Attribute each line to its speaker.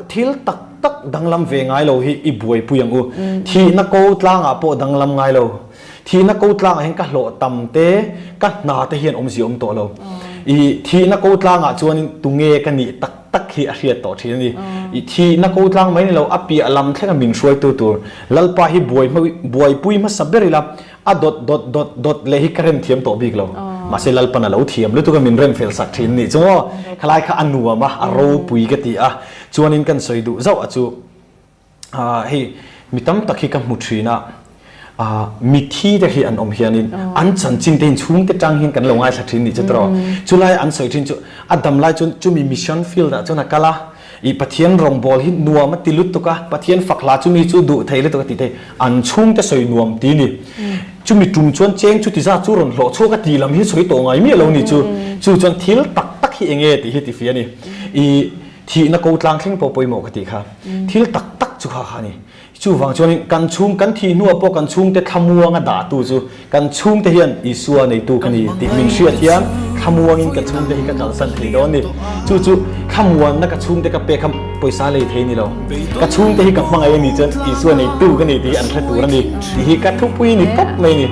Speaker 1: Thil tak tak danglam ve ngai lo hi i buaipui ang u. Thihna ko tlangah pawh danglam ngai lo. Thihna ko tlangah hian ka hlawh tam te, ka hna te hian awmzia awm tawh lo. I thihna ko tlangah chuanin tunge ka nih tak tak hi a hriat tawh thin a ni. I thihna ko tlang mai ni lo, a piah lam thlenga min hruaitu tur Lalpa hi buai buaipui hmasa ber ila, A dawt dawt dawt dawt leh hi ka rem thiam tawh bik lo. Mahse Lalpan a lo thiam lutuk a min rem fel sak thin nih chu maw. Khalai kha a nuam a, a ropui ka ti a. Chuanin kan sawi duh zauh a chu hei mi tam tak hi ka hmu thin a, mithi te hi an awm hianin an chanchin te hi chhungte tang hian kan lo ngaithla thin nih chu tawh. Chulai an sawi thin chu a dam lai chuan chumi mission field ah chuan a kal a, I Pathian rawngbawl hi nuam a ti lutuk a, Pathian fak hla chumi chu duh thei lutuk a ti thei. An chhungte sawi nuam ti ni. Chumi tum chuan cheng chuti zat chu rawn hlawh chhuak a ti lam hi sawi tawh ngai miah lo ni chu. Chu chuan thil tak tak hi enge tih hi ti fia a ni. I thihna ko tlang thleng pawh pawimawh ka tih kha. Thil tak tak chu kha kha a ni. Chuvang chuanin kan chhung kan thih hnuah pawh kan chhungte thlamuanga dahtu chu kan chhungte hian Isua neitu ka ni tih min hriat hian thlamuangin ka chhungte hi ka kalsan thei dawn ni. Chu chu thlamuanna ka chhungte ka pek kha pawisa lei thei ni lo. Ka chhungte hi ka hmangaih a nih chuan Isua neitu ka ni tih hi an hre tur a ni tih hi ka thupui ni tawp mai a ni.